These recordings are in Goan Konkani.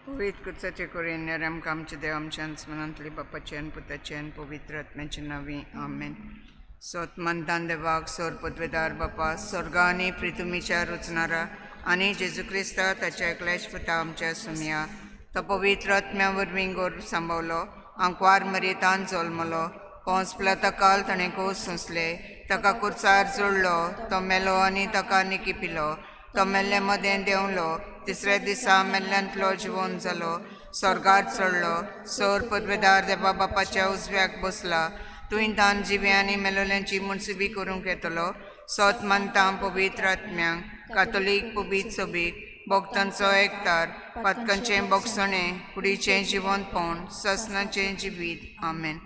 पवित्र कुर्साचे करून आमकां आमच्या देव आमच्या मनांतली बापाचे आनी पुताचे आनी पवित्र आत्म्याचे नांवी आमेन. सोत मनतान देवाक सोर पदवेदार बापा स्वर्गा आनी प्रितुमीच्या रुचणारा आनी जेजू क्रिस्ता ताच्या एकल्याच पुता आमच्या सुमया तो पवित्र आत्म्या वरवीं गोर सांबावलो आंकवार मरेतान जल्मलो पोंस प्लाता काल ताणें कोस सोंसले ताका कुर्सार जोडलो तो मेलो आनी ताका निकी पिलो तो मेल्ले मदें देंवलो तिसऱ्या दिसा मेल्ल्यांतलो जिवोन जालो स्वर्गार चडलो सोर पदवेदार देवा बापाच्या उजव्याक बसला तुवें तान जिवे आनी मेलोल्यांची मुनसुबी करूंक येतलो. सोत मानता पवित्र आत्म्यांक कातोलीक पवित्र सोबीक भक्तांचो एकतार पातकांचें बोगसणें कुडीचें जिवनपण ससनाचें जिवीत. आमेन.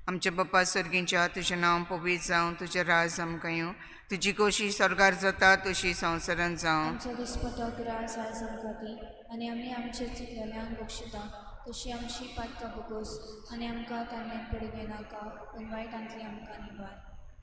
आमच्या बापा सर्गींच्या तुजें नांव पवित्र जावं तुजें राज आमकां येवं तुजी कोशी स्वर्गार जाता तशी संवसारांत जावं. आमचो दिसपटो ग्रास आयज आमकां दी आनी आमी आमचे चुकलेल्यांक बक्षिता तशी आमची पातकां भोगोस आनी आमकां तान्यांत पडूं नाका पूण वायटांतली आमकां निवार.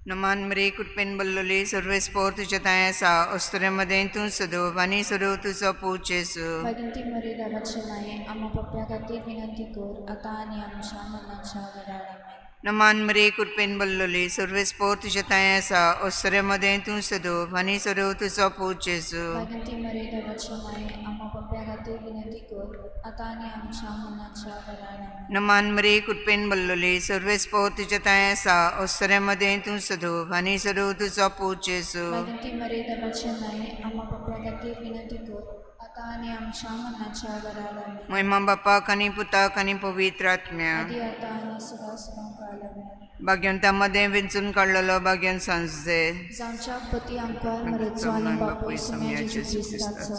नमान मरे कृपेन बल्लोली सर्वेस्पोर तुज्या दाय आसा अस्तुरे मदें तूं सदोव आनी सदोव तुजो पूत जेजू. भागिंती मरे देवाचे माये आम्हा पप्प्या खातीर विनंती कर आतां आनी आमच्या मरणाच्या वेळार. आमेन. नमान मरे कृपेन बल्लोली सर्वेस्पोर तुज्या दाय आसा अस्तुरे मदें तूं सदोव आनी सदोव तुजो पूत जेजू. भागिंती मरे देवाचे माये आम्हा पप्प्या खातीर विनंती कर आतां आनी आमच्या मरणाच्या वेळार. आमेन. नमान मरे कृपेन बल्लोली सर्वेस्पोर तुज्या दाय आसा अस्तुरे मदें तूं सदोव आनी सदोव तुजो पूत जेजू. भागिंती मरे देवाचे माये आम्हा पप्प्या खातीर विनंती कर आतां आनी आमच्या मरणाच्या वेळार. आमेन. महिमा बापाक आनी पुताक आनी पवित्र आत्म्याक. आदी आतां आनी सदां सदां काळ. आमेन. भाग्यवंता मदें विंचून काडलेलो भाग्यन सांजजे जावच्या पती आंकवार मरेचो आनी बापूय सुम्या जेजू क्रिस्ताचो.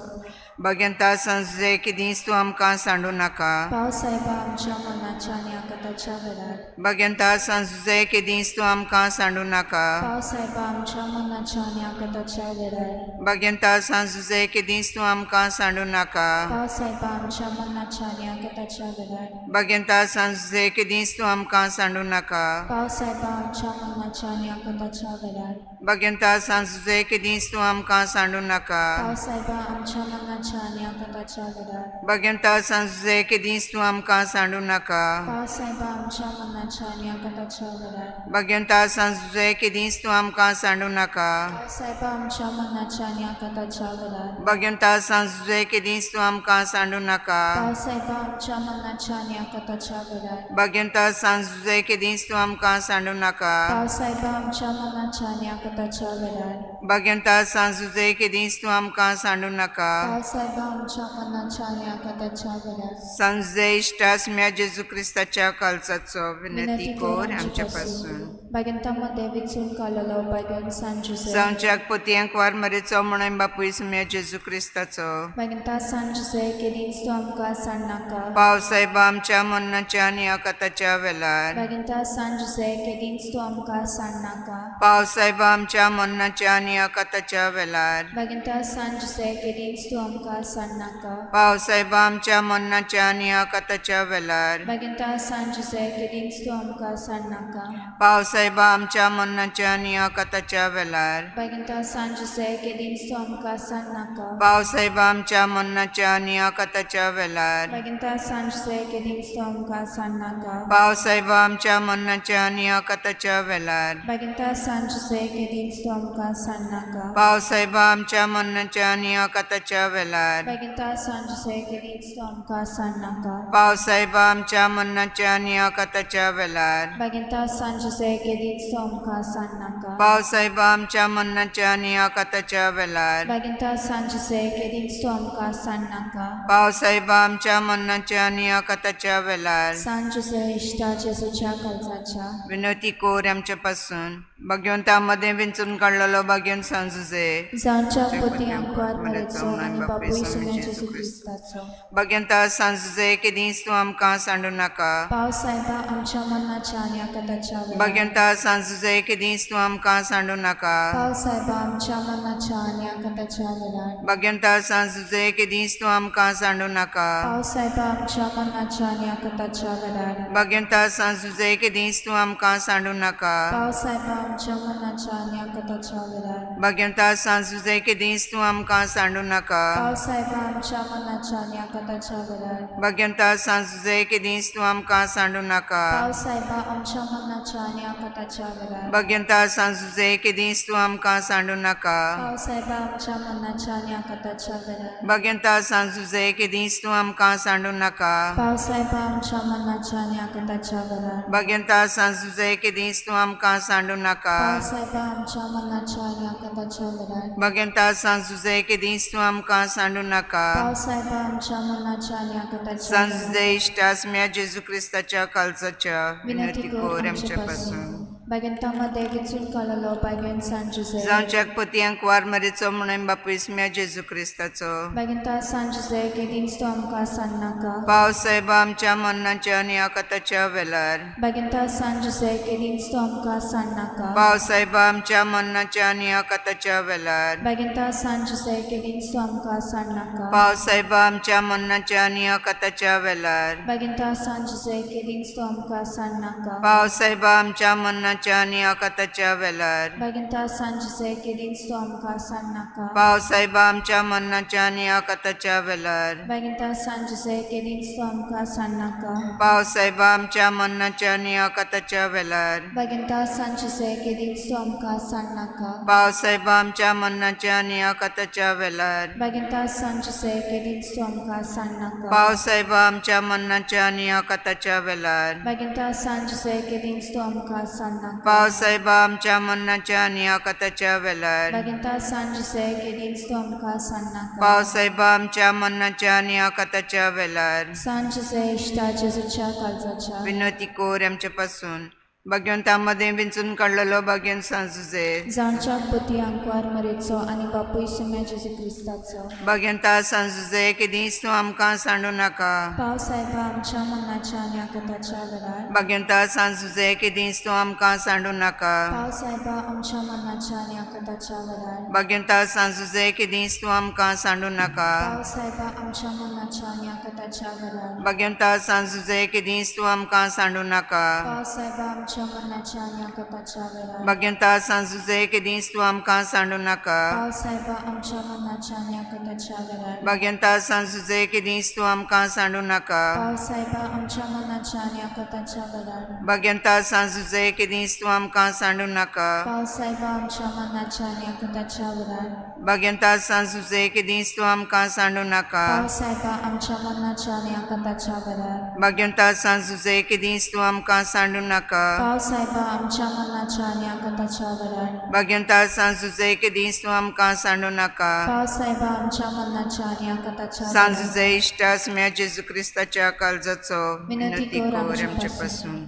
भाग्यंता सांजजे की दीस तूं आमकां सांडू नाका. पाव साहेबा आमच्या मनाच्या आनी आकाताच्या वेळार. भाग्यंता सांजजे की दीस तूं आमकां सांडू नाका. पाव साहेबा आमच्या मनाच्या आनी आकाताच्या वेळार. भाग्यंता सांजजे की दीस तूं आमकां सांडू नाका. पाव साहेबा आमच्या मनाच्या आनी आकाताच्या वेळार. भाग्यंता सांजजे की दीस तूं आमकां सांडू नाका. पाव साहेबा आमच्या मनाच्या आनी आकाताच्या वेळार. भाग्यंता सांजजे की दीस तूं आमकां सांडू नाका. पाव साहेबा आमच्या मनाच्या आनी आकाताच्या वेळार. भाग्यंता सांजजे की दीस तूं आमकां सांडू नाका. पाव साहेबा आमच्या मनाच्या आनी आकाताच्या वेळार. भाग्यंता सांजजे की दीस तूं आमकां सांडू नाका. पाव साहेबा आमच्या मनाच्या आनी आकाताच्या वेळार. भाग्यंता सांजजे की दीस तूं आमकां सांडू नाका. पाव साहेबा आमच्या मनाच्या आनी आकाताच्या वेळार. भाग्यंता सांजजे की दीस तूं आमकां सांडू नाका. पाव साहेबा आमच्या मनाच्या आनी आकाताच्या वेळार. भाग्यंता सांजजे की दीस तूं आमकां सांडू नाका. पाव साहेबा आमच्या मनाच्या आनी आकाताच्या वेळार. सांजजे इश्टास म्या जेजू क्रिस्ताच्या कालचाचो विनंती कर आमच्या पासून. भाग्यंता विचून काडलेलो भाग्यन सान जुसे. जावच्याक पोतयांक वार मरेचो म्हणून बापूय सुम्या जेजू क्रिस्ताचो. भाग्यंता सान जुसे केदींच तूं आमकां सांडनाका. पाव साहेबा आमच्या मनाच्या आनी आकाताच्या वेलार. भाग्यंता सान जुसे केदींच तूं आमकां सांडनाका. पाव साहेबा आमच्या मनाच्या आनी आकाताच्या वेलार. भाग्यंता सान जुसे केदींच तूं आमकां सांडनाका. पाव साहेबा आमच्या मनाच्या आनी आकाताच्या वेलार. भाग्यंता सान जुसे केदींच तूं आमकां सांडनाका. पाव साहेबा आमच्या मनाच्या आनी आकाताच्या वेलार. भाग्यंता सान जुसे केदींच तूं आमकां सांडनाका. पाव साहेबा आमच्या मनाच्या आनी आकाताच्या वेलार. भाग्यंता सान जुसे केदींच तूं आमकां सांडनाका. पाव साहेबा आमच्या मनाच्या आनी आकाताच्या वेलार. भाग्यंता सान जुसे केदींच तूं आमकां सांडनाका. पाव साहेबा आमच्या मनाच्या आनी आकाताच्या वेलार. भाग्यंता सान जुसे केदींच तूं आमकां सांडनाका. पाव साहेबा आमच्या मनाच्या आनी आकाताच्या वेलार. भाग्यंता सान जुसे केदींच तूं आमकां सांडनाका. पाव साहेबा आमच्या मनाच्या आनी आकाताच्या वेलार. भाग्यंता सान जुसे केदींच तूं आमकां सांडनाका. पाव साहेबा आमच्या मनाच्या आनी आकाताच्या वेलार. सान जुसे इश्टा जेजूच्या काळजाच्या विनोती कोर आमच्या पासून. भाग्यवंता मदें विंचून काडलेलो भाग्यन सांजुजे. जावच्या पती आंकवार मरेचो आनी बापूय सुम्या जेजू क्रिस्ताचो. भाग्यंता सांजुजे केदींच तूं आमकां सांडू नाका. पाव साहेबा आमच्या मनाच्या आनी आकाताच्या वेळार. भाग्यंता सांजुजे केदींच तूं आमकां सांडू नाका. पाव साहेबा आमच्या मनाच्या आनी आकाताच्या वेळार. भाग्यंता सांजुजे केदींच तूं आमकां सांडू नाका. पाव साहेबा आमच्या मनाच्या आनी आकाताच्या वेळार. भाग्यंता सांजुजे केदींच तूं आमकां सांडू नाका. पाव साहेबा आमच्या मनाच्या आनी आकाताच्या वेळार. भाग्यवंता सांजुजे केदींच तूं आमकां सांडू नाका. पाव सायबा आमच्या मनाच्या आनी आकाताच्या वेळार. भाग्यवंता सांजुजे केदींच तूं आमकां सांडू नाका. पाव सायबा आमच्या मनाच्या आनी आकाताच्या वेळार. भाग्यवंता सांजुजे केदींच तूं आमकां सांडू नाका. पाव सायबा आमच्या मनाच्या आनी आकाताच्या वेळार. भाग्यवंता सांजुजे केदींच तूं आमकां सांडू नाका. पाव सायबा आमच्या मनाच्या आनी आकाताच्या वेळार. भाग्यवंता सांजुजे केदींच तूं आमकां सांडू नाका. पाव सायबा आमच्या मनाच्या आनी आकाताच्या वेळार. भाग्यवंता सांजुजे केदींच तूं आमकां सांडू नाका. पाव सायबा आमच्या मनाच्या आनी आकाताच्या वेळार. सांजुजे इश्टास म्या जेजू क्रिस्ताच्या काळजाच्या विनंती कर आमचे पासून. बागेंता मध्ये विचून काडलेलो बागेन सान जुझे. जावच्याक पतयांक वार मरेचो म्हणून बापूय म्या जेजू क्रिस्ताचो. बागेंता सान जुझे केदींच तूं आमकां सांडनाका. पाव सायबा आमच्या मनाच्या आनी आकाताच्या वेळार. बागेंता सान जुझे केदींच तूं आमकां सांडनाका. पाव सायबा आमच्या मनाच्या आनी आकाताच्या वेळार. बागेंता सान जुझे केदींच तूं आमकां सांडनाका. पाव सायबा आमच्या मनाच्या आनी आकाताच्या वेळार. बागेंता सान जुझे केदींच तूं आमकां सांडनाका. पाव सायबा आमच्या मनाच्या आनी आकाताच्या वेळार. बागेंता सान जुझे केदींच तूं आमकां सांडनाका. पाव सायबा आमच्या मनाच्या आनी आकाताच्या वेळार. बागेंता सान जुझे केदींच तूं आमकां सांडनाका. पाव सायबा आमच्या मनाच्या आनी आकाताच्या वेळार. बागेंता सान जुझे केदींच तूं आमकां सांडनाका. पाव सायबा आमच्या मनाच्या आनी आकाताच्या वेळार. बागेंता सान जुझे केदींच तूं आमकां सांडनाका. पाव सायबा आमच्या मनाच्या आनी आकाताच्या वेळार. बागेंता सान जुझे केदींच तूं आमकां सांडनाका. पाव सायबा आमच्या मनाच्या आनी आकाताच्या वेळार. बागेंता सान जुझे केदींच तूं आमकां सांडनाका. पाव सायबा आमच्या मनाच्या आनी आकाताच्या वेळार. सान जुझे इश्टा जेजूच्या काळजाच्या विनंती कर आमचे पासून. भाग्यवंता मध्ये विंचून काडलेलो भाग्यवंत सांजुजे. जाणच्या पती आंकवार मरेचो आनी बापूय सुम्या जेजू क्रिस्ताचो. भाग्यवंता सांजुजे केदींच तूं आमकां सांडू नाका. पाव सायबा आमच्या मनाच्या आनी आकाताच्या वेळार. भाग्यवंता सांजुजे केदींच तूं आमकां सांडू नाका. पाव सायबा आमच्या मनाच्या आनी आकाताच्या वेळार. भाग्यवंता सांजुजे केदींच तूं आमकां सांडू नाका. पाव सायबा आमच्या मनाच्या आनी आकाताच्या वेळार. भाग्यवंता सांजुजे केदींच तूं आमकां सांडू नाका. पाव सायबा आमच्या मनाच्या आनी आकाताच्या वेळार. भाग्यवंता सांजुजे केदींच तूं आमकां सांडू नाका. पाव सायबा आमच्या मनाच्या आनी आकाताच्या वेळार. भाग्यवंता सांजुजे केदींच तूं आमकां सांडू नाका. पाव सायबा आमच्या मनाच्या आनी आकाताच्या वेळार. भाग्यवंता सांजुजे केदींच तूं आमकां सांडू नाका. पाव सायबा आमच्या मनाच्या आनी आकाताच्या वेळार. भाग्यवंता सांजुजे केदींच तूं आमकां सांडू नाका. पाव सायबा आमच्या मनाच्या आनी आकाताच्या वेळार. भाग्यवंता सांजुजे केदींच तूं आमकां सांडू नाका. पाव सायबा आमच्या मनाच्या आनी आकाताच्या वेळार. भाग्यवंता सांजुजे केदींच तूं आमकां सांडू नाका. पाव सायबा आमच्या मनाच्या आनी आकाताच्या वेळार. सांजुजे इश्टास म्या जेजू क्रिस्ताच्या काळजाचो विनंती कर आमचे पासून.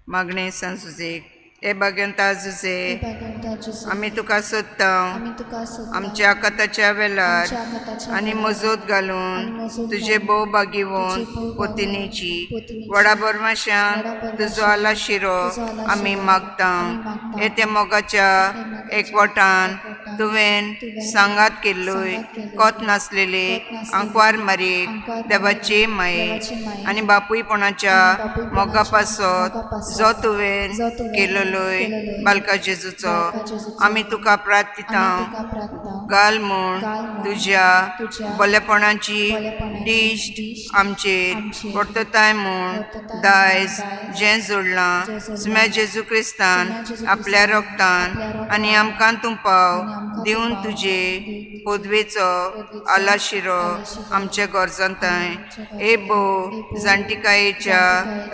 मागणें सांजुजेक. हे भाग्यवंता जुझे, आमी तुका सोदता आमच्या आकाताच्या वेळार आनी मजत घालून तुजे भोव भागीवन पोतिनीची व्हडा बरमाशान तुजो आलाशिरो आमी मागता. हे त्या मोगाच्या एकवटान तुवें सांगात केल्लोय कोत नासलेले आंकवार मारीक देवाची माये आनी बापूयपणाच्या मोगा पासत जो तुवें केल्लो बालका जेजूचो आमी तुका प्रार्थिता. घाल म्हूण तुज्या बलेपणाची दिश्ट आमचेर वर्तताय म्हूण दायज जें जोडलां सुम्या जेजू क्रिस्तान आपल्या रोगतान आनी आमकां तूं पाव दिवन तुजे पदवेचो आलाशिरो आमच्या गरजांताय. हे भोव जाणटिकायेच्या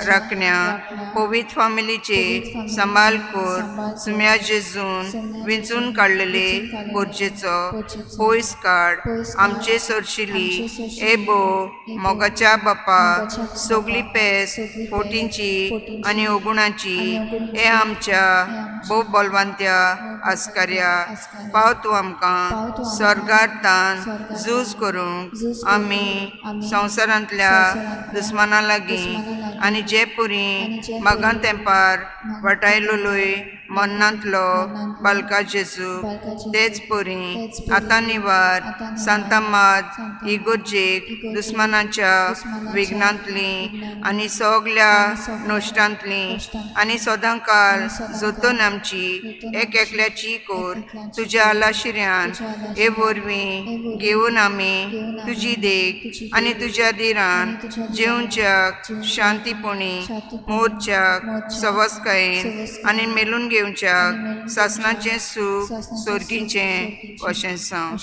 राखण्या पवित्र फामिलीचे सांबाळ कर. सुम्या जेजून विंचून काडलेले गरजेचो पयस काड आमचे सरशिली. हे भोव मोगाच्या बापा, सगली पेस फोटींची आनी अगुणाची हे आमच्या भोव बलवंत्या आस्कार्या पाव तूं आमकां स्वर्गार तान झूज करूंक आमी संवसारांतल्या दुस्माना लागीं आनी जे पुरी मागान तेंपार वाटायलोलोय मरणांतलो बालका जेजू तेच परी आतां निवार सांतामात इगोर्जेक दुस्मानाच्या विघ्नांतली आनी सगल्या नश्टांतली आनी सदांकाल जोतून आमची एक एकल्याची कोर तुज्या आलाशिऱ्यान हे वरवीं घेवन आमी तुजी देख आनी तुज्या दिरान जेवच्याक शांतीपणी मोरच्याक सवसकायेन आनी मेलून घेवच्याक सासणाचें सूख सोर्गीचें अशें जावं.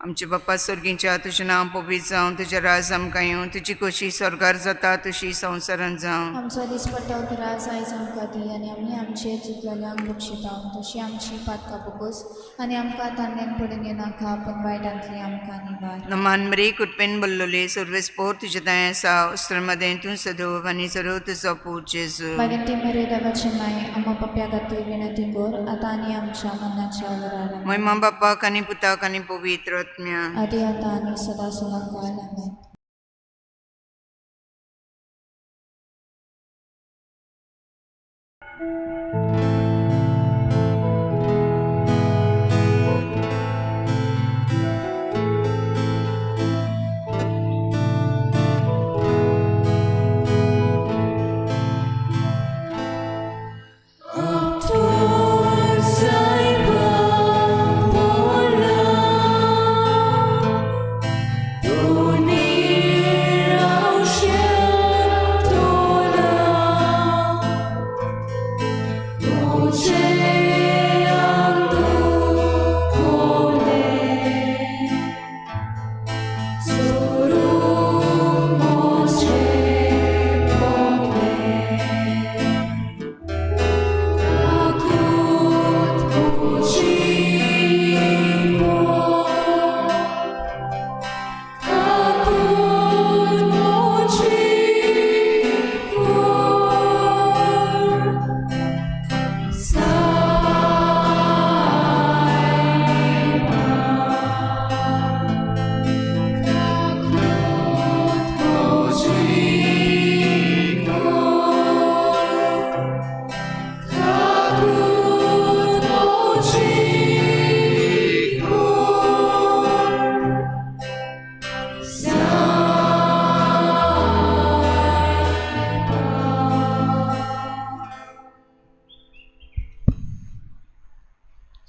आमचे बाप्पा सोर्गीच्या तुजें नांव पवित्र जावं, तुजें राज आमकां येवं, तुजी खोशी स्वर्गार जाता तशी संवसारांत जावं. आमचो दिसपट्टो राज आयज आमकां दी आनी आमी आमचे चुकलेल्यांक बक्षिता तशी आमची पातकां बोगस आनी आमकां तान्नेन पडून येनाका पूण वायटांतली आमकां निवार. नमान मरी कृपेन बोल्लोली सर्वेस्पोर तुजें दया आसा, उस्त्र मदें तूं सदोव आनी सदोव तुजो पूत जेजू. मागीर ती मरे देवाची माय आम्हा पप्या खातीर विनंती कर आतां आनी आमच्या मरणाच्या वरार. महिमा बापाक आनी पुताक आनी पवित्र आत्म्या. आदी आतां आनी सदां सदां काल. आमेन.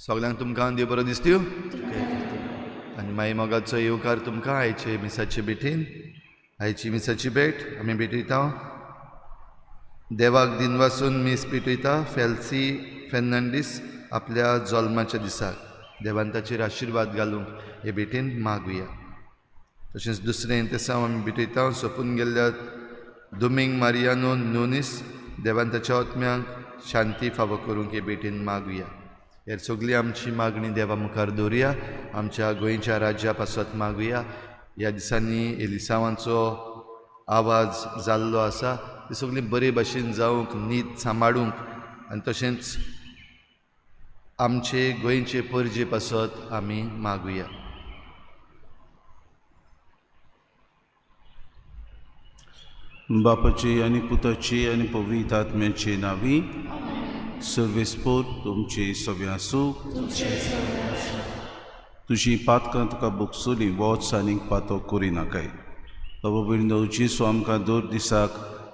सगळ्यांक तुमकां देव बरो दिसत्यो आनी माई मोगाचो येवकार तुमकां आयचे मिसाचे भेटीन. आयची मिसाची भेट आमी भेटयता देवाक दिनवासून मीस पेटयता फेल्सी फेर्नांडीस आपल्या जल्माच्या दिसाक. देवान ताचेर आशिर्वाद घालूंक हे भेटीन मागुया. तशेंच दुसरें तेसांव आमी भेटयता सोंपून गेल्ल्या दुमींग मारियानो नोनीस देवान ताच्या आत्म्यांक शांती फावो करूंक हे भेटीन मागुया. हेर सगळी आमची मागणी देवा मुखार दवरुया. आमच्या गोंयच्या राज्या पासत मागुया. ह्या दिसांनी एलिसांवांचो आवाज जाल्लो आसा ती सगळी बरे भाशेन जावंक, नीत सांबाळूंक आनी तशेंच आमचे गोंयचे परजे पासत आमी मागुया. बापाची आनी पुताची आनी पवित्र आत्म्याची नावी. सर्वेस्पोर तुमचे सगळें आसूं. तुजी पातकां तुका बोगसोली वच आनीक पातो करिनाकाय. बाबा भयणीनो, जेजू आमकां दर दिसाक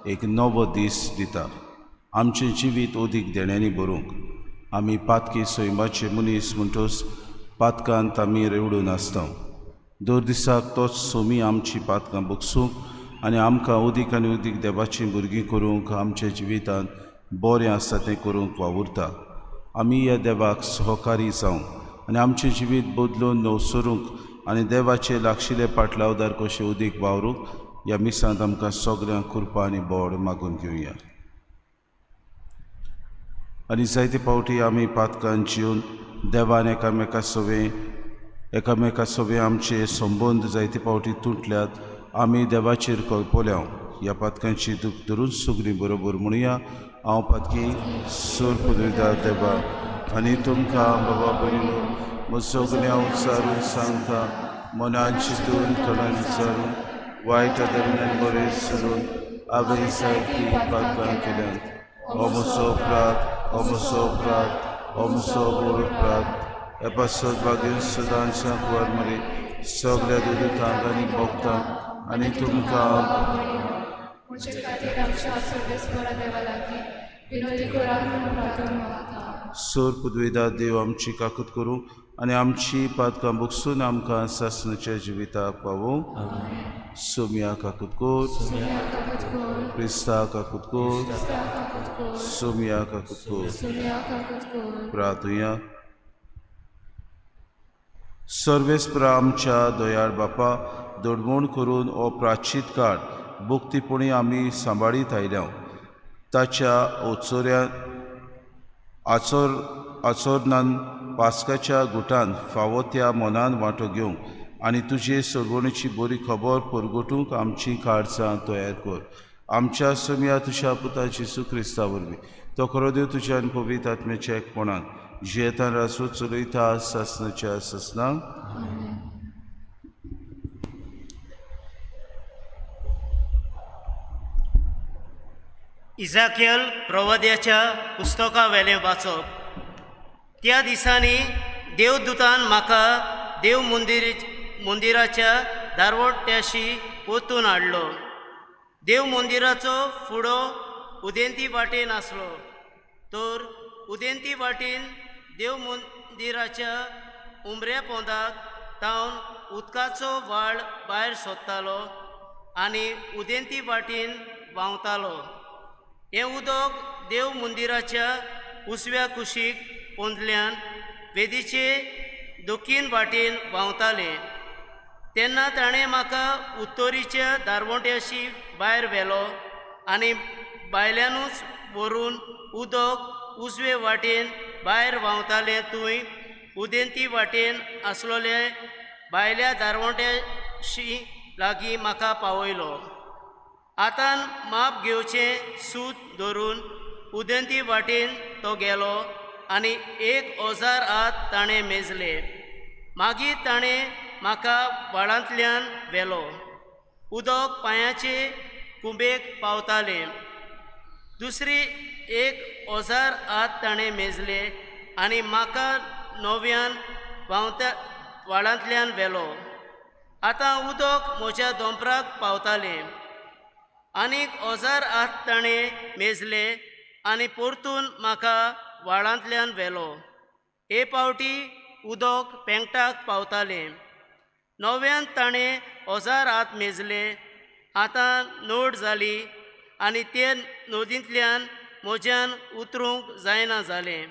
एक नवो दीस दिता आमचें जिवीत अदीक देण्यांनी भरूंक. आमी पातकी सैमाचे मनीस म्हणटच पातकांत आमी रेवडून आसता. दर दिसाक तोच सोमी आमची पातकां बोगसूंक आनी आमकां अदीक आनी अदीक देवाचीं भुरगीं करूंक आमच्या जिवितांत बरें आसा तें करूंक वावुरता. आमी ह्या देवाक सहकारी जावं आनी आमचें जिवीत बदलून नवसरूंक आनी देवाचे लागशिल्ले पाटलावदार कशें अदीक वावरूंक ह्या मिसांत आमकां सगळ्यांक कृपा आनी बोड मागून घेवया. आनी जायते फावटी आमी पातकान जिवन देवान एकामेका सवें आमचे संबंद जायते फावटी तुटल्यात. आमी देवाचेर कळपल्या. ह्या पातकांची दूख धरून सगळीं बरोबर म्हणुया. हांव पातकी सोर पुदयता देवा आनी तुमकां बाबा भयणीनो म्हजो गुन्यांव विचारून सांगता. मनान चिंतून तोंडान विचारून वायट दरम्यान बरें सरून हांवें जायतीं पातकां केल्यांत. हो म्हजो अपराध, अमसो अपराध अमसो व्हड अपराध एपासत बागेन सदांच्या कुवार मरे सगळ्या दुतांक आनी भक्तांक आनी तुमकां म्हजे खातीर आमच्या सर्वेस्परा देवा लागीं विनोदी करात म्हूण प्रार्थना मागता. सोर पुदवेदा देव आमची काकूत करूं आनी आमची पातकां बुकसून आमकां सासणाच्या जिविताक पावोवं. सोम्या काकूत कोर, सोम्या काकूत कर, क्रिस्ता काकूत कोर, क्रिस्ता काकूत कर, सोम्या काकूत कोर. सोम्या काकूत कर. प्रार्थुया. सर्वेस्परा आमच्या दयाळ बापा, दडमोण करून हो प्राचीत काळ भक्तीपणी आमी सांबाळीत आयल्या. ताच्या ओचोऱ्या आचोरनान पास्काच्या गुटान फावो त्या मनान वांटो घेवंक आनी तुजे सर्वणीची बरी खबर परगटूंक आमची काळजां तयार कर. आमच्या सोम्या तुज्या पुता जेजू क्रिस्ता वरवीं तो खरो देव तुज्या आनी पवित्र आत्म्याच्या एकपणान जियेतान रासो चलयता सासणाच्या सासणाक. इजाकियल प्रवाद्याच्या पुस्तका वेलें वाचप. त्या दिसांनी देवदूतान म्हाका देव मंदिराच्या दारवट्याशी पोतून हाडलो. देव मंदिराचो फुडो उदेंती वाटेन आसलो, तर उदेंती वाटेन देव मंदिराच्या उमऱ्या पोंदाक तावन उदकाचो व्हाळ भायर सोदतालो आनी उदेंती वाटेन व्हांवतालो. हें उदक देव मंदिराच्या उजव्या कुशीक पोंदल्यान वेदीचे दक्षीण वाटेन व्हांवतालें. तेन्ना ताणें म्हाका उत्तरीच्या दारवंट्याशी भायर व्हेलो आनी भायल्यानूच व्हरून उदक उजवे वाटेन भायर व्हांवतालें थंय उदेंती वाटेन आसलोले भायल्या दारवंट्याशी लागीं म्हाका पावयलो. आतां माप घेवचें सूत धरून उदेंती वाटेन तो गेलो आनी 1000 हात ताणें मेजले. मागीर ताणें म्हाका व्हाळांतल्यान व्हेलो. उदक पांयाचे कुंबेक पावतालें. दुसरी 1000 हात ताणें मेजले आनी म्हाका नव्यान व्हांवत्या व्हाळांतल्यान व्हेलो. आतां उदक म्हज्या दोंपराक पावतालें. आनीक 1000 हात ताणें मेजले आनी परतून म्हाका व्हाळांतल्यान व्हेलो. हे पावटी उदक पेंगटाक पावतालें. नव्यान ताणें 1000 हात मेजले. आतां नोड जाली आनी ते नदींतल्यान म्हज्यान उतरूंक जायना जालें,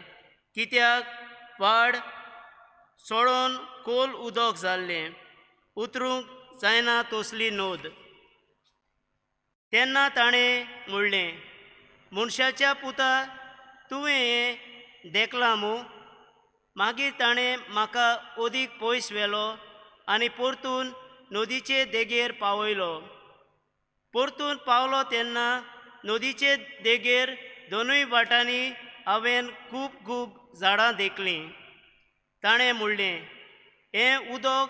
कित्याक वाड चोडोन खोल उदक जाल्लें, उतरूंक जायना तसली नोद. तेन्ना ताणें म्हणलें, मनशाच्या पुता, तुवें हें देखलां मू? मागीर ताणें म्हाका अदीक पयस व्हेलो आनी परतून नदीचे देगेर पावयलो. परतून पावलो तेन्ना नदीचे देगेर दोनूय वाटांनी हांवें खूब खूब झाडां देखलीं. ताणें म्हणलें, हें उदक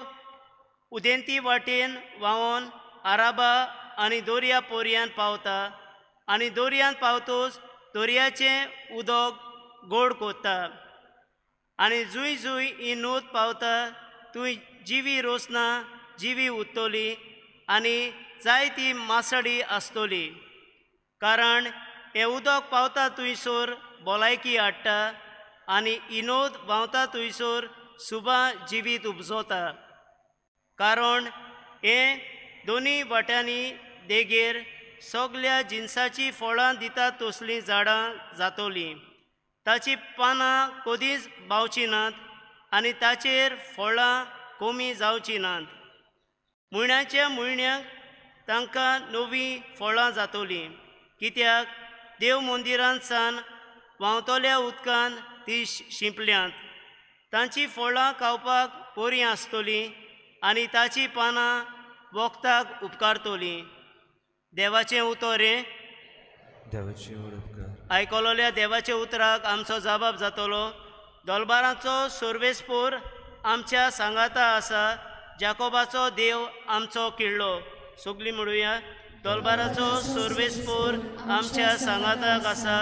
उदेंती वाटेन व्हांवोन आराबा आनी दर्या पोरयान पावता आनी दर्यान पावतच दर्याचें उदक गोड कोत्ता आनी जूय जूय ही नोद पावता थंय जिवी रोसना जिवी उरतली आनी जायती मासडी आसतली. कारण हें उदक पावता थंयसर भलायकी हाडटा आनी इनोद व्हांवता थंयसर सुबा जिवीत उपजता. कारण हें दोनूय वाट्यांनी देगेर सगल्या जिनसाचीं फळां दिता तसलीं झाडां जातलीं. ताचीं पानां कदींच बावचीं नात आनी ताचेर फळां कमी जावचीं नात. म्हयन्याच्या म्हयन्याक तांकां नवीं फळां जातलीं, कित्याक देव मंदिरांत सावन व्हांवतल्या उदकान तीं शिंपल्यांत. तांचीं फळां खावपाक बरीं आसतलीं आनी ताचीं पानां वखदाक उपकारतलीं. देवाचें उतर हें. आयकलोल्या देवाच्या उतराक आमचो जबाब जातलो. दोलबारांचो सर्वेस्पोर आमच्या सांगाता आसा, जाकोबाचो देव आमचो किल्लो. सगलीं म्हणुया, दोलबाराचो सर्वेस्पोर आमच्या सांगाताक आसा,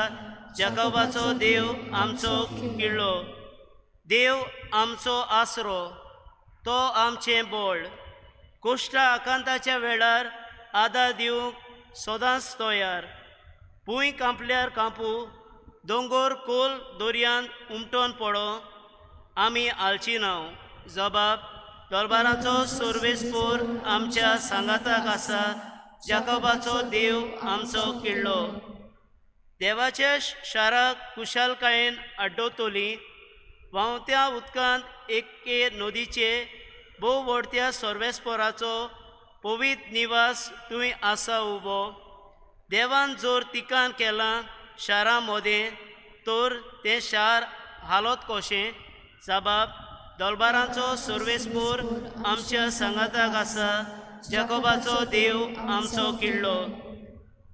जाकोबाचो देव आमचो किल्लो. देव आमचो आसरो, तो आमचें बळ. कोश्टा आकांताच्या वेळार आदार दिवंक सदांच तयार. भूंय कांपल्यार कांपू, दोंगोर कोल दर्यान उमटोन पडो, आमी हालची ना. जबाब दरबाराचो सर्वेस्पोर आमच्या सांगाताक आसा, जाकोबाचो देव आमचो किल्लो. देवाच्या शाराक कुशालकायेन आड्डवतली, व्हांवत्या उदकांत एके नदीचे भोव व्हडत्या सर्वेस्पोराचो पवित्र निवास थंय आसा उबो. देवान जर तिकान केलां शारा मोदें, तर तें शार हालत कशें? जबाब दलबारांचो सर्वेस्पोर आमच्या सांगाताक आसा, जाकोबाचो देव आमचो किल्लो.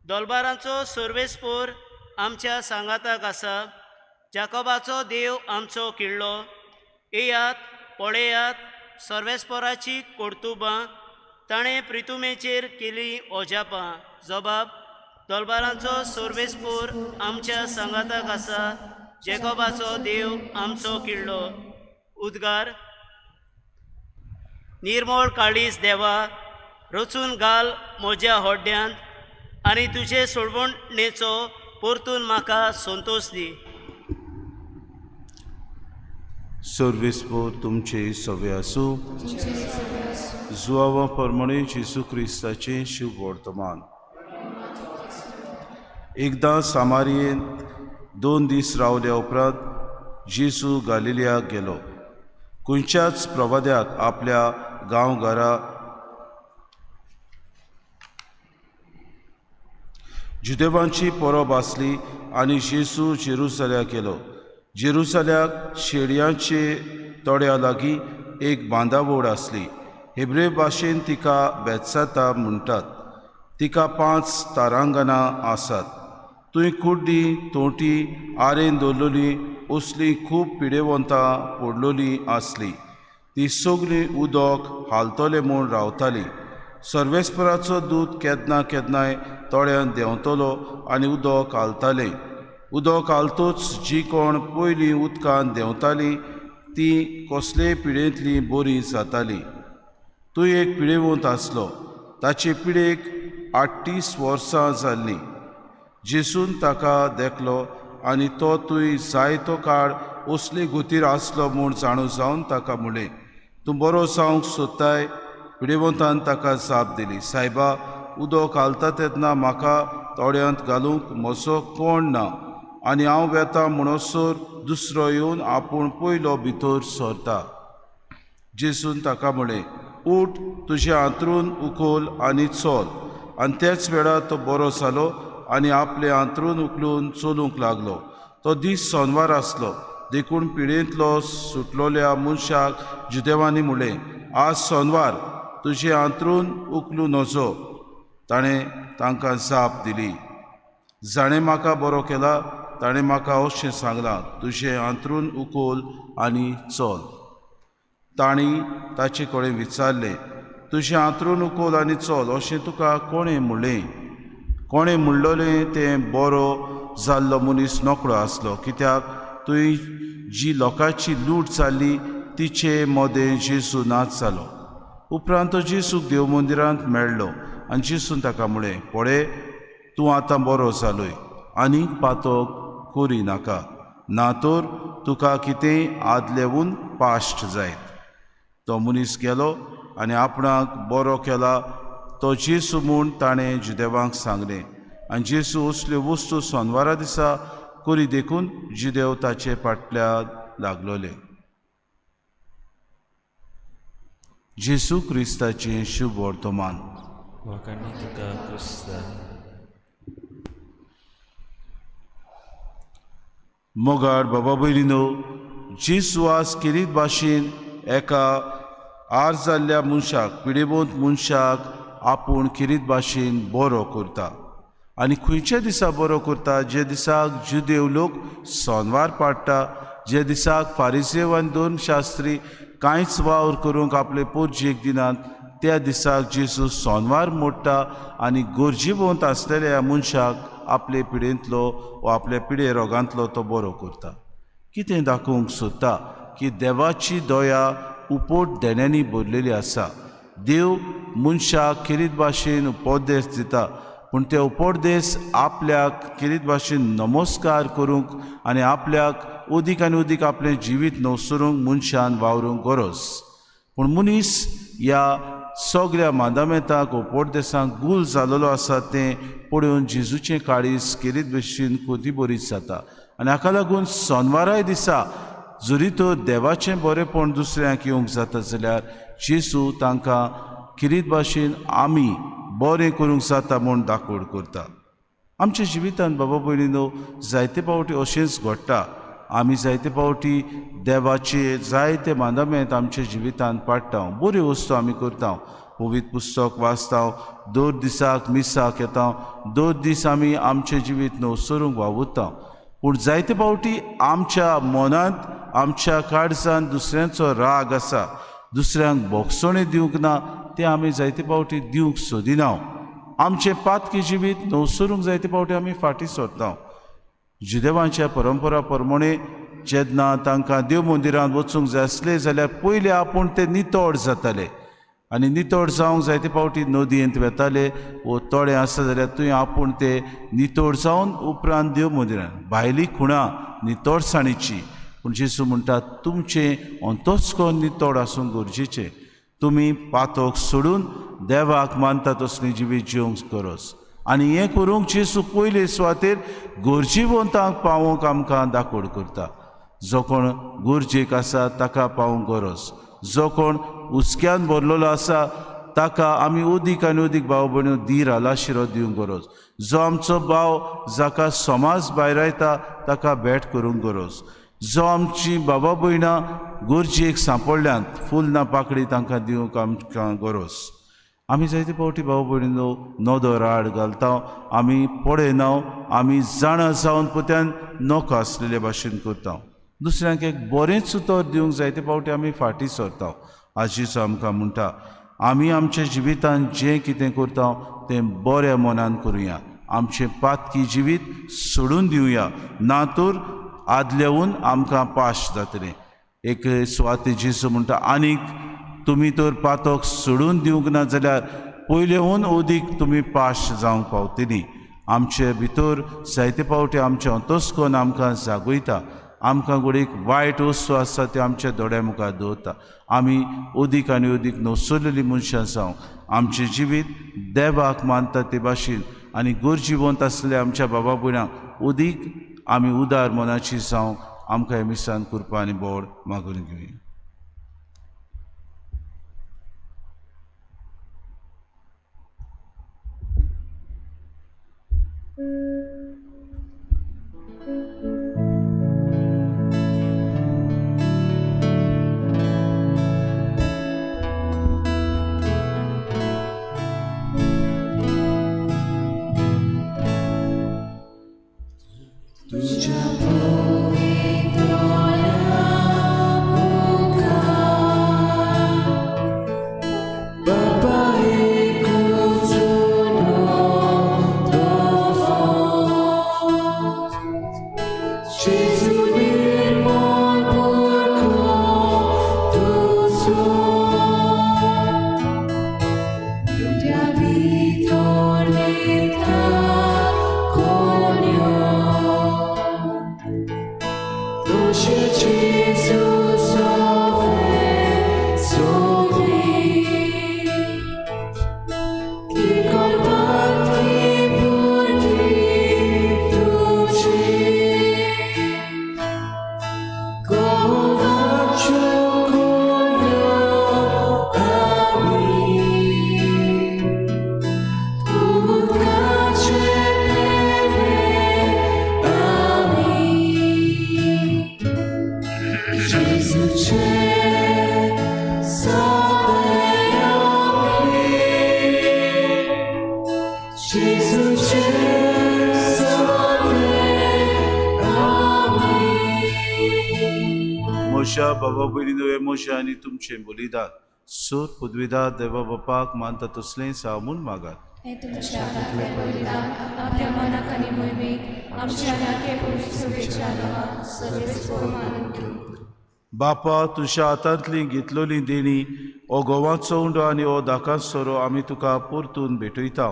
दलबारांचो सर्वेस्पोर आमच्या सांगाताक आसा, जाकोबाचो देव आमचो किल्लो. येयात पळयात सर्वेस्पोराची कर्तुबां, ताणें प्रितुमेचेर केली अजापां. जबाब दलबारांचो सर्वेस्पोर आमच्या सांगाताक आसा, जेकोबाचो देव आमचो किल्लो. उद्गार. निर्मळ काळीज देवा, रचून घाल म्हज्या होड्ड्यांत आनी तुजे सोडवणेचो परतून म्हाका संतोश दी. सर्वेस्पोर तुमचे सवे आसूं. जुआवा परमणे जेजू क्रिस्ताचें शुभ वर्तमान. एकदां सामारियेंत 2 दीस रावल्या उपरांत जेजू गालिलियाक गेलो. खंयच्याच प्रवाद्याक आपल्या गांवघरा जुदेवांची परब आसली आनी जेजू जेरुसल्याक गेलो. जेरुसल्याक शेळयांचे तोड्या लागीं एक बांदावळ आसली. हेब्रे भाशेन तिका बेत्साता म्हणटात. तिका 5 तारांगणां आसात. थंय कुड्डी तोंटी आरेन दवरलेली असलीं खूब पिडेवंतां पडलेलीं आसलीं. ती सगळीं उदक हालतले म्हूण रावताली. सर्वेस्पराचो दूत केन्ना केन्नाय तळ्यांत देंवतलो आनी उदक हालतालें. उदक हालतूच जी कोण पयलीं उदकांत देंवताली ती कसलेय पिडेंतली बरी जाताली. थंय एक पिडेवंत आसलो. ताचे पिडेक 38 वर्सां जाल्लीं. जेजून ताका देखलो आनी तो थंय जायतो काळ असले गतीर आसलो म्हूण जाणू जावन ताका म्हणलें, तूं बरो जावंक सोदताय? पिडेवंतान ताका जाप दिली, सायबा, उदक घालता तेन्ना म्हाका तोड्यांत घालूंक म्हजो कोण ना आनी हांव वेता म्हणसर दुसरो येवन आपूण पयलो भितर सरता. जेजून ताका म्हणलें, उठ, तुजें हांतरून उखल आनी चल. आनी त्याच वेळार तो बरो जालो आनी आपलें हांतरून उखलून चलूंक लागलो. तो दीस सोनवार आसलो. देखून पिडेंतलो सुटलोल्या मनशाक जुदेवांनी म्हणलें, आज सोनवार, तुजें हांतरून उखलूं नजो. ताणें तांकां जाप दिली, जाणें म्हाका बरो केला ताणें म्हाका अशें सांगलां, तुजें हांतरून उखल आनी चल. तांणी ताचे कडेन विचारलें, तुजें हांतरून उखल आनी चल अशें तुका कोणें म्हणलें? कोणें म्हणलेलें तें बरो जाल्लो मनीस नकळो आसलो, कित्याक थंय जी लोकांची लूट जाल्ली तिचे मदें जेजू नाच जालो. उपरांत तो जेजूक देव मंदिरांत मेळ्ळो आनी जेजून ताका म्हणलें, पळय, तूं आतां बरो जालोय, आनीक पातक करी नाका, ना तर तुका कितेंय आदलेवून पाश्ट जायत. तो मनीस गेलो आनी आपणाक बरो केला तो जेजू म्हूण ताणें जुदेवांक सांगलें. आनी जेजू असल्यो वस्तू सोनवारा दिसा करी देखून जुदेव ताचे फाटल्यान लागलोले. जेजू क्रिस्ताचें शुभ वर्तमान. मोगाळ बाबा भयणीनो, जेजू आज केरीत भाशेन एका आर जाल्ल्या मनशाक, पिडेवंत मनशाक आपूण खेरीत भाशेन बरो करता. आनी खंयच्या दिसा बरो करता? जे दिसाक जुदेव लोक सोनवार पाडटा, जे दिसाक फारिसेव आनी धर्मशास्त्री कांयच वावर करूंक आपले पोरजेक दिनात, त्या दिसाक जेजू सोनवार मोडटा आनी गरजेवंत आसलेल्या मनशाक आपले पिडेंतलो वो आपल्या पिडे रोगांतलो तो बरो करता. कितें दाखोवंक सोदता की देवाची दया उपोट देण्यांनी भरलेली आसा. देव मनशाक खेरीत भाशेन उपदेश दिता, पूण ते उपदेश आपल्याक खेरीत भाशेन नमस्कार करूंक आनी आपल्याक अदीक आनी अदीक आपलें जिवीत नवसरूंक मनशान वावरूंक गरज. पूण मनीस ह्या सगळ्या मादामेताक उपदेशांक गूल जाल्लो आसा तें पळोवन जेजूचें काळीज खेरीत भशेन कोती बरीच जाता. आनी हाका लागून सोनवाराय दिसा जरी तर देवाचें बरेंपण दुसऱ्यांक येवंक जाता जाल्यार जेजू तांकां खेरीत भाशेन आमी बरें करूंक जाता म्हूण दाखोवड करता. आमच्या जिवितांत बाबा भयणीनो जायते फावटी अशेंच घडटा. आमी जायते फावटी देवाचे जायते मांदामेंत आमच्या जिवितांत पाडटा, बऱ्यो वस्तू आमी करता, पवित्र पुस्तक वाचता, दर दिसाक मिसाक येता, दर दीस आमी आमचें जिवीत नवसरूंक वावुरता. पूण जायते फावटी आमच्या मनांत आमच्या काळजांत दुसऱ्यांचो राग आसा, दुसऱ्यांक भोगसणें दिवंक ना तें आमी जायते फावटी दिवंक सोदिना. आमचें पातकी जिवीत नवसरूंक जायते फावटी आमी फाटीं सरता. जुदेवांच्या परंपरा प्रमाणे जेन्ना तांकां देव मंदिरांत वचूंक जाय आसलें जाल्यार पयलीं आपूण ते नितळ जाताले आनी नितळ जावंक जायते फावटी नदयेंत वेताले वो तळें आसा जाल्यार थंय आपूण ते नितळ जावन उपरांत देव मंदिरांत. भायली खुणां नितळसाणीची, पूण जेजू म्हणटा तुमचें अंतस्कर्ण नितळ आसूंक गरजेचें. तुमी पातक सोडून देवाक मानता तसलें जिवीत जिवंक गरज. आनी हें करूंक जेजू पयले सुवातेर गरजेवंतांक पावोवंक आमकां दाखोवड करता. जो कोण गरजेक आसा ताका पावोवंक गरज, जो कोण हुस्क्यान भरलेलो आसा ताका आमी अदीक आनी अदीक भाव भयणीं धीर आलाशिरो दिवंक गरज. जो आमचो भाव जाका समाज भायरायता ताका भेट करूंक गरज. जो आमची बाबा भयणां गरजेक सांपडल्यांत फूल ना पाकळी तांकां दिवंक आमकां गरज. आमी जायते फावटी भाव भयणीनो नदर आड घालता, आमी पळयना, आमी जाणा जावन पोत्यान नोको आसलेले भाशेन करता. दुसऱ्यांक एक बरेंच उतर दिवंक जायते फावटी आमी फाटीं सरता. आजीचो आमकां म्हणटा आमी आमच्या जिवितांत जें कितें करता तें बऱ्या मनान करुया, आमचें पातकी जिवीत सोडून दिवया, ना तर आदलेवन आमकां पाश जातलें. एक सुवाते जेजू म्हणटा आनीक तुमी तर पातक सोडून दिवंक ना जाल्यार पयलेहून अदीक तुमी पाश जावंक पावतली. आमचे भितर जायते फावटी आमचें अंतस्कर्ण आमकां जागयता, आमकां घडयेक वायट वस्तू आसा त्यो आमच्या दोळ्या मुखार दवरता. आमी अदीक आनी अदीक नवसरलेलीं मनशां जावं, आमचें जिवीत देवाक मानता ते भाशेन आनी गरजेवंत आसलेल्या आमच्या बाबा भयणांक अदीक आमी उदार मनाची जावं. आमकां हे मिसान कृपा आनी बोड मागून घेवया. बाबा भयणीनो म्हजें आनी तुमचें बलिदान सोर पदवीदार देवा बापाक मानता तसलें साव म्हूण मागात. हें तुमच्या हातांतलें बलिदान आपल्या मनाक आनी मोहिमेक आमच्या नाके पवित्र देवा सर्वेस्पोर मानून घेवं. बापा, तुज्या हातांतली घेतलेली देणी हो गोवाचो उंडो आनी हो दाकांत सोरो आमी तुका परतून भेटयता.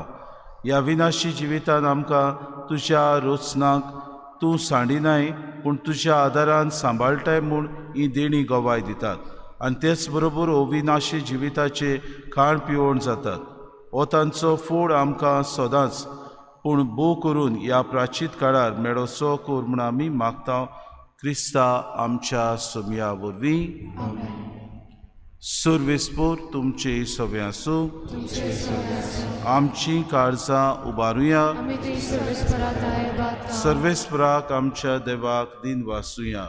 ह्या विनाशी जिवितान आमकां तुज्या रोचनाक तूं सांडिनाय, पूण तुज्या आदारान सांबाळटाय म्हूण ही देणी गवाय दितात आनी तेच बरोबर अविनाशी जिविताचे खाण पिवण जातात. हो तांचो फोड आमकां सदांच पूण भोव करून ह्या प्राचीत काळार मेळोसो कर म्हूण आमी मागता, क्रिस्ता आमच्या सोमया वरवीं. सर्वेस्पोर तुमचे सवे आसूं. आमची काळजां उबारुया. सर्वेस्पराक आमच्या देवाक दिन वासुया.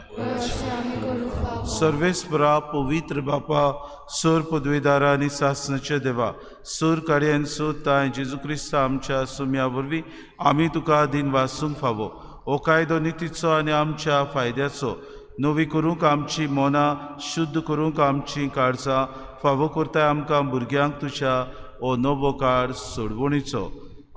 सर्वेस्परा पवित्र बापा, सोर पदवेदारा आनी सासणाच्या देवा, सोर कार्यान सोद ताय जेजू क्रिस्ता आमच्या सुम्या वरवीं आमी तुका दिन वासूंक फावो. हो कायदो नितीचो आनी आमच्या फायद्याचो नवी करूंक आमची मनां शुद्ध करूंक आमची काळजां फावो करताय आमकां भुरग्यांक तुज्या हो नवो काळ सोडवणीचो.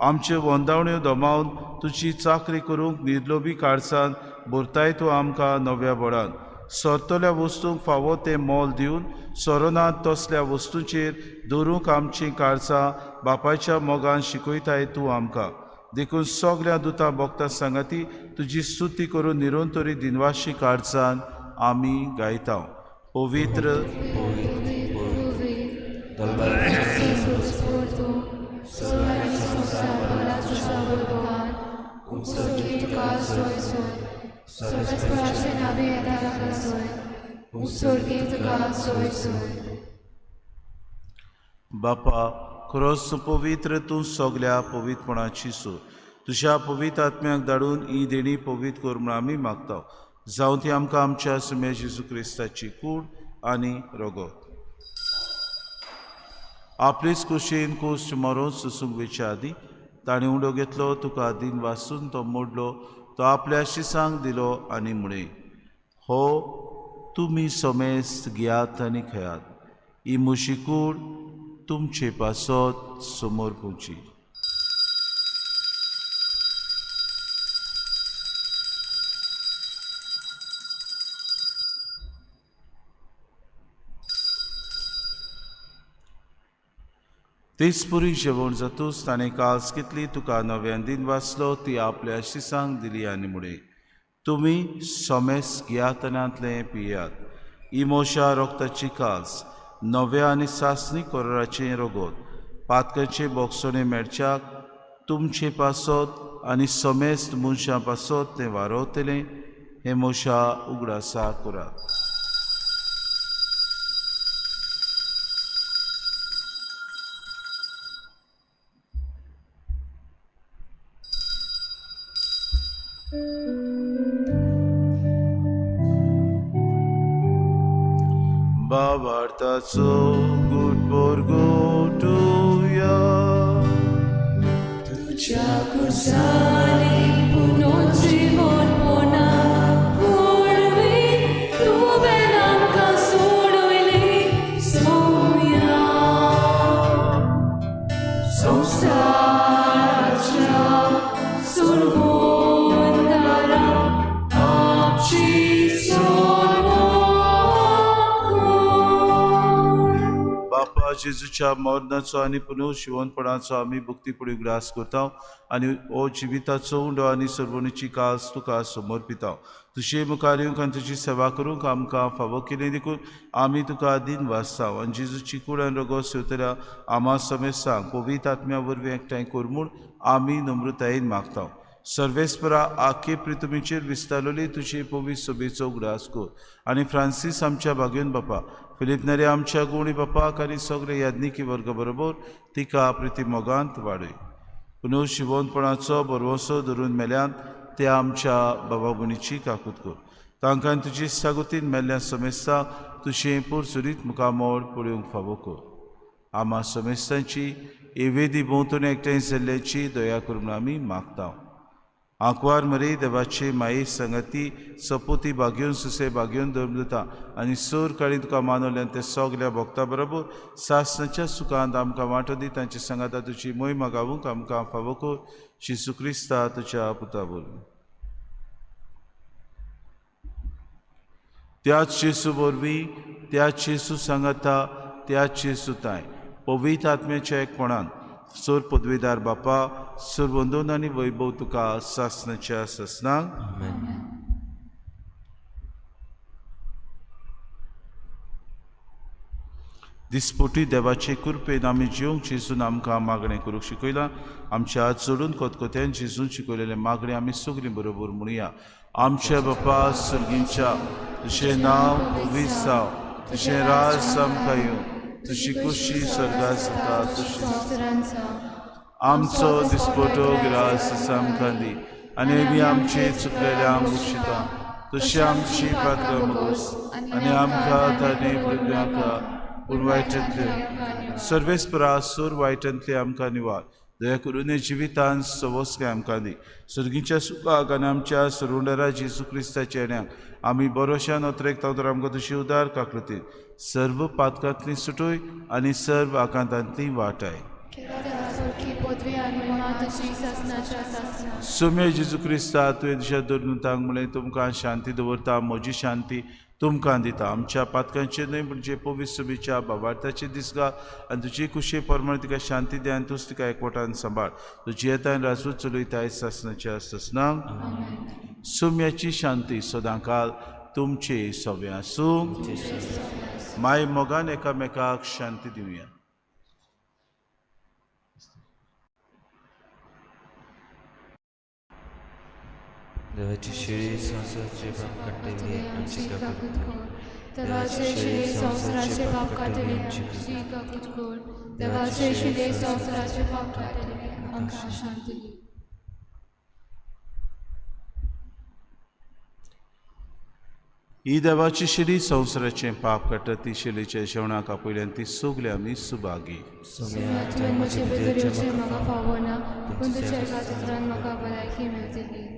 आमच्यो वंदावण्यो दमावन तुजी चाकरी करूंक निर्लोभी काळजान भरताय तूं आमकां नव्या बळान. सरतल्या वस्तूंक फावो तें मोल दिवन सरोनात तसल्या वस्तूंचेर दवरूंक आमचीं काळजां बापायच्या मोगान शिकयताय तूं आमकां. देखून सगळ्या दुतां भक्तां सांगाती तुजी स्तुती करून निरंतरी दिनवाशी काळजान आमी गायता. पवित्र बापा, खरोच पवित्र तूं सगल्या पवित्रपणाची सो तुज्या पवित्र आत्म्याक धाडून ही देणी पवित्र कर म्हूण आमी मागता. जावं ती आमकां आमच्या सुम्या जेजू क्रिस्ताची कूड आनी रगत. आपलेच कुशीन कोश्ट मरोन सोसूंक वेच्या आदीं ताणें उंडो घेतलो, तुका दिन वासून तो मोडलो, तो आपल्या शिसांक दिलो आनी म्हळें, हो तुमी समेस्त घेयात आनी खेयात, ही म्हजी कूड तुमचे पासत समोर पुची. तेच पुरी जेवण जातूच ताणें काल्स घेतली, तुका नव्यान दिन वाचलो, ती आपल्या शिसांक दिली आनी म्हळें, तुमी समेस्त घेयातनांतलें पियात, ही मोशा रोगताची काल्स नव्या आनी सासणी कोराचें रगत पातकाचे बोगसणे मेळच्याक तुमचे पासत आनी समेस्त मनशां पासत तें वारवतलें. हें मोशा उगडासा करात. बाबार्थाचो गुटबोर गोटुया तुज्या कुर्सानी पुनोजिवनपणा वरवीं तुवें आमकां सोडयली सोम्या. संवसाराच्या सोडवणदारा आमची बापा, जेजूच्या मरणाचो आनी पुनर्जिवनपणाचो आमी भक्तीपुडी उगडास करता आनी हो जिविताचो उंडो आनी सर्वणीची कास तुका समर्पिता. तुजे मुखार येवंक आनी तुजी सेवा करूंक आमकां फावो केली देखून आमी तुका दिन वाचता आनी जेजूची कूड आनी रगत सेवतल्या आमा समेस्तांक पवित्र आत्म्या वरवीं एकठांय कर म्हूण आमी नम्रतायेन मागता. सर्वेस्परा आखे पृथ्वीचेर विस्तारलेली तुजी पवित्र सभेचो उगडास कर आनी फ्रांसीस आमच्या भाग्योन बापा, फिलीप नेरी आमच्या गुणी बापाक आनी सगळे याज्ञिकी वर्ग बरोबर तिका प्रिती मोगांत वाडय. पुनर्जिवनपणाचो भरवंसो धरून मेल्यान ते आमच्या बाबा भयणीची काकूत कर. तांकां तुजी सागोतीन मेल्ल्या समेस्ता तुजें पुरसुरीत मुखामोड पळोवंक फावो कर. आमा समेस्तांची एवेदी भोंवतणी एकठांय जाल्ल्याची दया करून आमी मागता. आंकवार मरे देवाचे माये संगती सपोती बागेवन सुसे बागेवन दवरता आनी सोर काळी तुका मानवल्यान ते सगल्या भोगता बरोबर सासणाच्या सुखांत आमकां वांटो दी. तांचे सांगाता तुजी मोहिमा गावूंक आमकां फावो कर. जेजू क्रिस्ता तुज्या पुता वरवीं. त्याच जेजू वरवीं, त्याच जेजू सांगाता, त्याच जेजू ताय पवित्र आत्म्याच्या एकपणान सोर पदवीदार बापा सोर वंदन आनी वैभव तुका सासणाच्या सासणाक. दिसपोटी देवाचे कृपेन आमी जिवंक जेजून आमकां मागणें करूंक शिकयलां. आमच्या हात जोडून कोतकोत्यान जेजून शिकयलेलें मागणें आमी सगळीं बरोबर म्हणुया. आमच्या बापा सर्गींच्या, तुजें नांव पवित्र जावं, तुजें राज आमकां येवं, तुजी खुशी स्वर्गात जाता तशी. आमचो दिसपटो ग्रास आमकां दी आनी आमी आमचे चुकलेल्यांक बक्षिता तशी आमची पात्रां मगोस आनी आमकां ताणें नाका पूण वायटांतले सर्वेस्परा सूर वायटांतले आमकां निवार. दया करून जिवितान सवस्के आमकां दी. सर्गीच्या सुखाक आनी आमच्या सरुंडरा जेजू क्रिस्ताच्या येण्याक आमी बरोशान अत्रेक तर आमकां तुजी उदार काकृती सर्व पातकांतली सुटोय आनी सर्व आकांतांतली वाटाय. सोम्या जेजू क्रिस्ता तुवें तुज्या दोन म्हणलें तुमकां शांती दवरता, म्हजी शांती तुमकां दिता. आमच्या पातकांचे न्हय म्हणजे पवित्र सभेच्या बाबार्थाचे दिसगा आनी तुजी खुशे प्रमाण तिका शांती दी आनी तूच तिका एकवटान सांबाळ. तुजी येतान राजूच चलयताय सासणाच्या सासणाक. सोम्याची शांती सदांकाल तुमचे सवे आसूं. माय मोगान एकामेकाक शांती दिवया. देवाची शिळी संवसाराचे पाप काडटली आमची काकूत कर. देवाचे शिळे संवसाराचे पाप काडटली आमची काकूत कर. देवाचे शिळे संवसाराचे पाप काडटली आमकां शांती दी. ही देवाची शिरी संवसाराचें पाप काडटा ती शिलीच्या जेवणाक आपयल्यान ती सगळी आमी सुभागी. तुवें म्हजे भितर येवचें म्हाका फावो ना, पूण तुज्या एका उतरान म्हाका भलायकी मेळटली.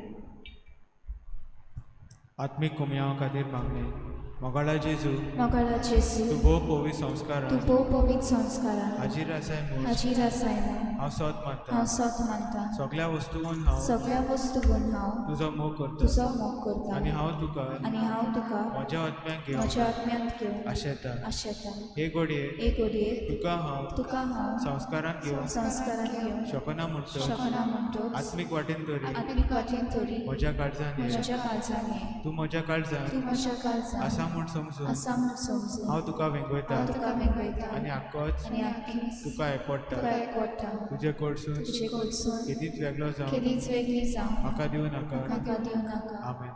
आत्मीक कुमयांव खातीर मागणें. मोगाळा जेजू, मोगाळा जेजू, तूं भोव पवित्र संस्कारान, तूं भोव पवित्र संस्कारान हाजीर आसाय म्हूण, हाजीर आसाय म्हूण हांव सोद मानता, हांव सोद मानता. सगळ्या वस्तून हांव, सगळ्या वस्तून हांव तुजो मोग करता, तुजो मोग करता. आनी हांव तुका, आनी हांव तुका म्हज्या आत्म्याक घेवन, म्हज्या आत्म्यांत घेवन आशेता. आशेता. हे घडये, हे घडये तुका हांव, तुका हांव संस्कारान घेवन, संस्कारान घेवन शकना म्हणटो, शकना म्हणटोच आत्मीक वाटेन तरी, आत्मीक वाटेन तरी म्हज्या काळजान ये, म्हज्या काळजान ये. तूं म्हज्या काळजान, तूं म्हज्या काळजान आसा म्हूण समजून, आसा म्हूण समजून हांव तुका वेंगयता, हांव तुका वेंगयता आनी आक्कोच आनी आक्कीच तुका एकवटता. तुका एकवटता. तुजे कडसून, तुजे कडसून केदीच वेगळो जावं, केदीच वेगळी जावं म्हाका दिवं नाका. म्हाका दिवं नाका. आमेन.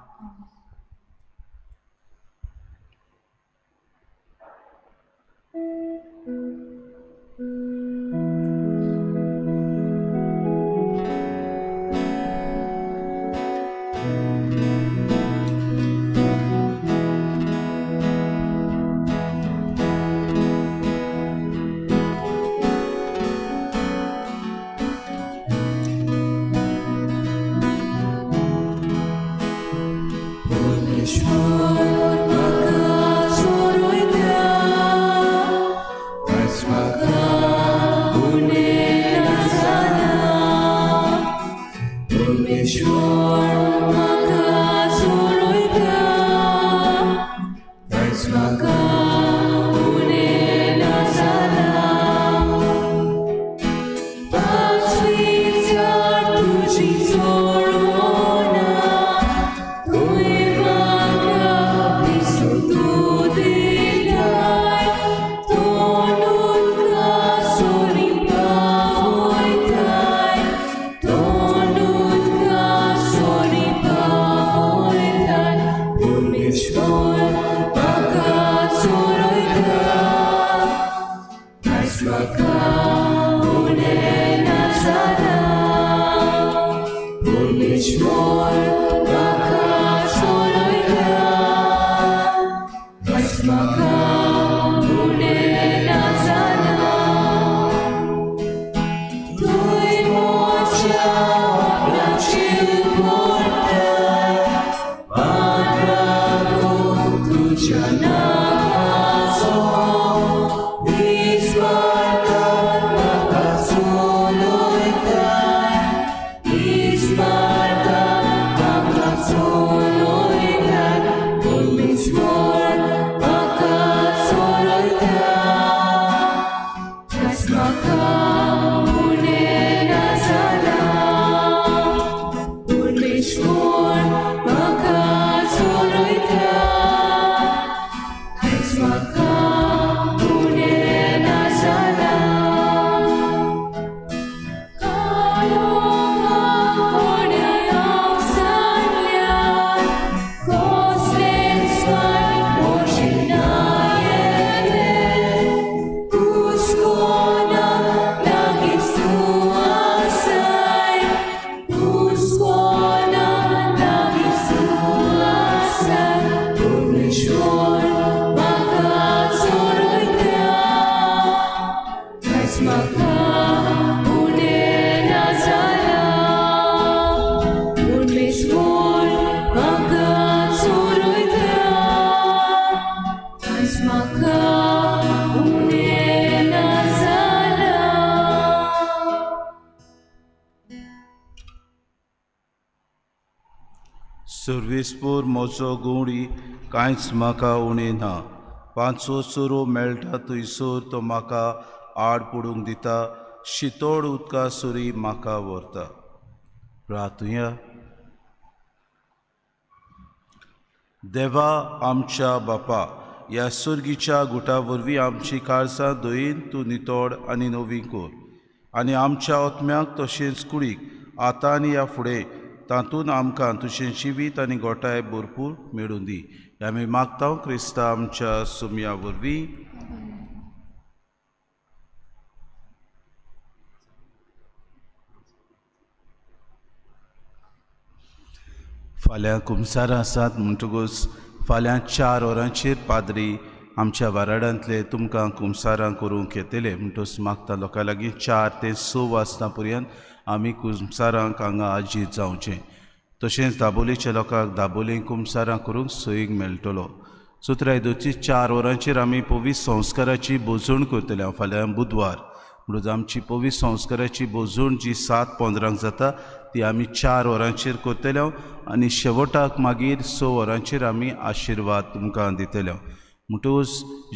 Sorry, सर्वेस्पोर म्हजो गोवणी कांयच म्हाका उणें ना. पांचवो चोरो मेळटा थंयसर तो म्हाका आड पडूंक दिता, शितोड उदका सुरी म्हाका व्हरता. प्रार्थुया. देवा आमच्या बापा, ह्या सुर्गीच्या गुटा वरवीं आमची काळजां दयेन तूं नितळ आनी नवी कर आनी आमच्या आत्म्याक तशेंच कुडीक आतां आनी ह्या फुडें तातूंत आमकां तुजें जिवीत आनी गोठाय भरपूर मेळूं दी. आमी मागता क्रिस्ता आमच्या सुमया वरवीं. फाल्यां कुमसारां आसात म्हणटकूच फाल्यां 4 वरांचेर पाद्री आमच्या वाराडांतले तुमकां कुमसारां करूंक येतले. म्हणटकूच मागता लोकां लागीं 4 ते 6 वाजता पर्यंत आमी कुमसारांक हांगा आजीत जावचें. तशेंच दाबोलीच्या लोकांक दाबोली कुमसारां करूंक सोयीक मेळटलो. सुत्रायदोची 4 वरांचेर आमी पवित्र संस्काराची भोजवण करतले फाल्यां बुधवार. म्हणून आमची पवित्र संस्काराची भोजवण जी 7:15 जाता ती आमी 4 वरांचेर करतले आनी शेवटाक मागीर 6 वरांचेर आमी आशिर्वाद तुमकां दितले. म्हणटकूच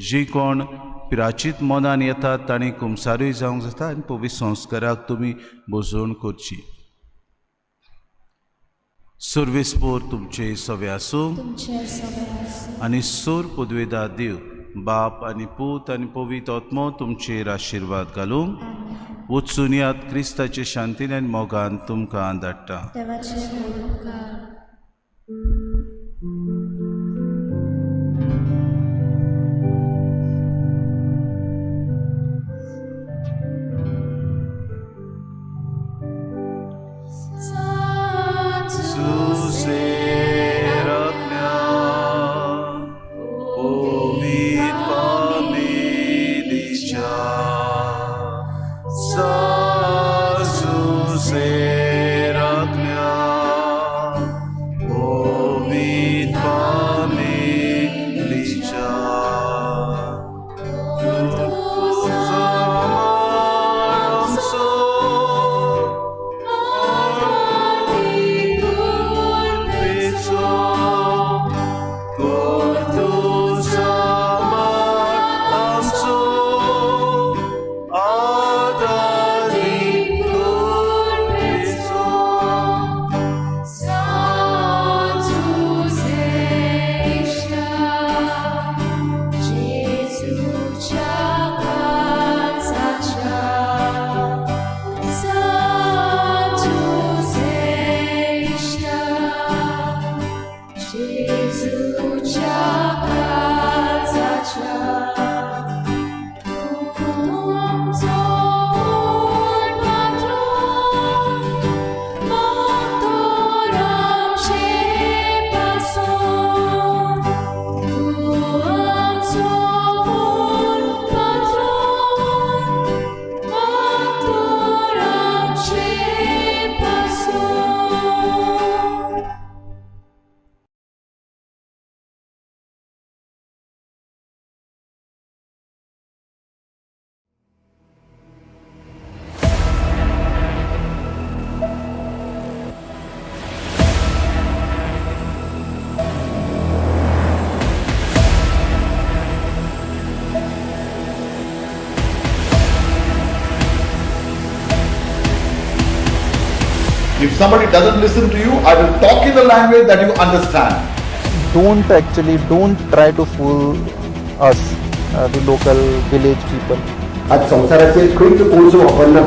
जी कोण पिराचीत मनान येतात तांणी कुमसारूय जावंक जाता आनी पवित्र संस्काराक तुमी भोजवण करची. सर्वेस्पोर तुमचे सवे आसूं आनी सोर पदवेदार देव बाप आनी पूत आनी पवित्र आत्मो तुमचेर आशिर्वाद घालूंक. वचून यात क्रिस्ताचे शांतीन आनी मोगान तुमकां धाडटा. If somebody doesn't listen to you, I will talk in the language that you understand. Don't try to fool us, the local village people. आज संवसाराचेर खंयच कोळसो वापरना.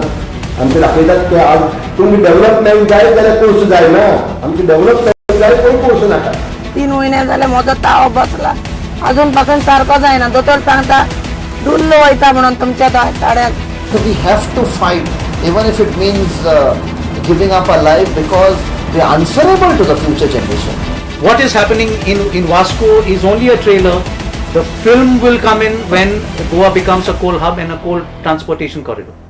आमचे दाखयतात की आज तुमी डेव्हलपमेंट जाय जाल्यार कोळसो जायना, आमची डेव्हलपमेंट जाय खंय कोळसो नाका. 3 म्हयने जाले म्हजो ताव बसला, अजून पासून सारको जायना. दोतोर सांगता धुल्ल वयता म्हणून तुमच्या ताड्याक. We have to fight even if it means giving up our life, because we are answerable to the future generation. What is happening in Vasco is only a trailer. The film will come in when Goa becomes a coal hub and a coal transportation corridor.